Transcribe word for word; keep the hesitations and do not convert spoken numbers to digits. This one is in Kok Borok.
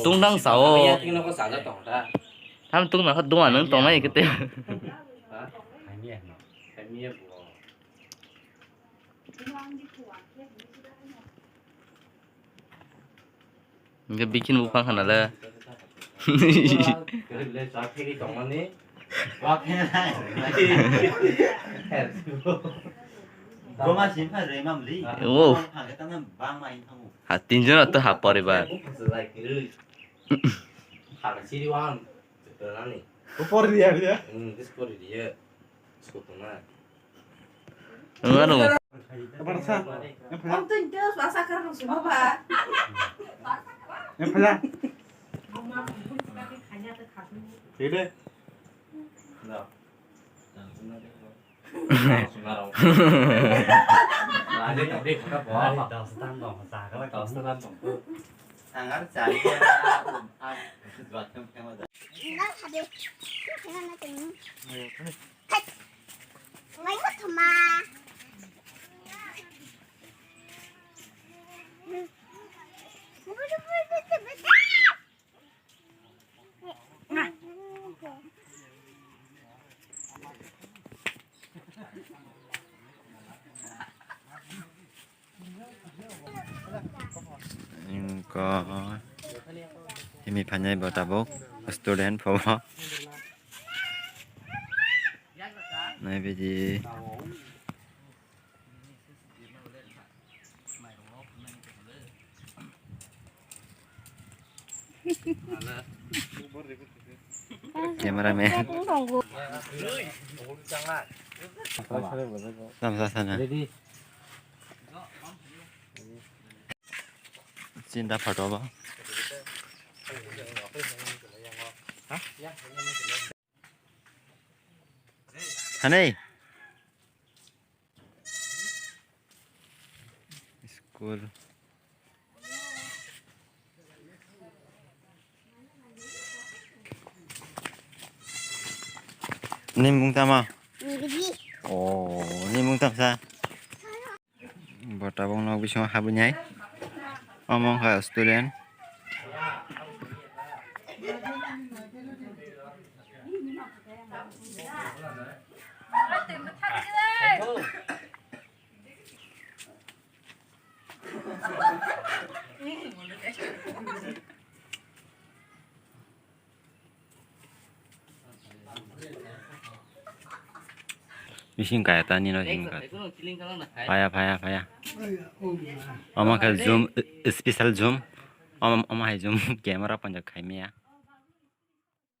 Tungdang sao. Tam tung na kha dua nang tongnai kete. Hingke bikin buphang khana le. Wow. Ha, tinjon to ha poribar. Upor dia dia. Ano? Apa rasa? Yang pernah? Yang pernah? Sini. Ingko himi phainai bo tabuk student phobo. Naibidi. Cameraman. Tamsa sana. Chinta photo ba. Hanai. School. Ni mung tama? Ni mung tamsa? Bo tabuk nok bisingo habwinai. Omo wngkha student. Bising kaya ta nino sing kat. Paya, paya, paya. Omo khe zoom, eh, special zoom. Omo, omo hai zoom camera panjak khai maya.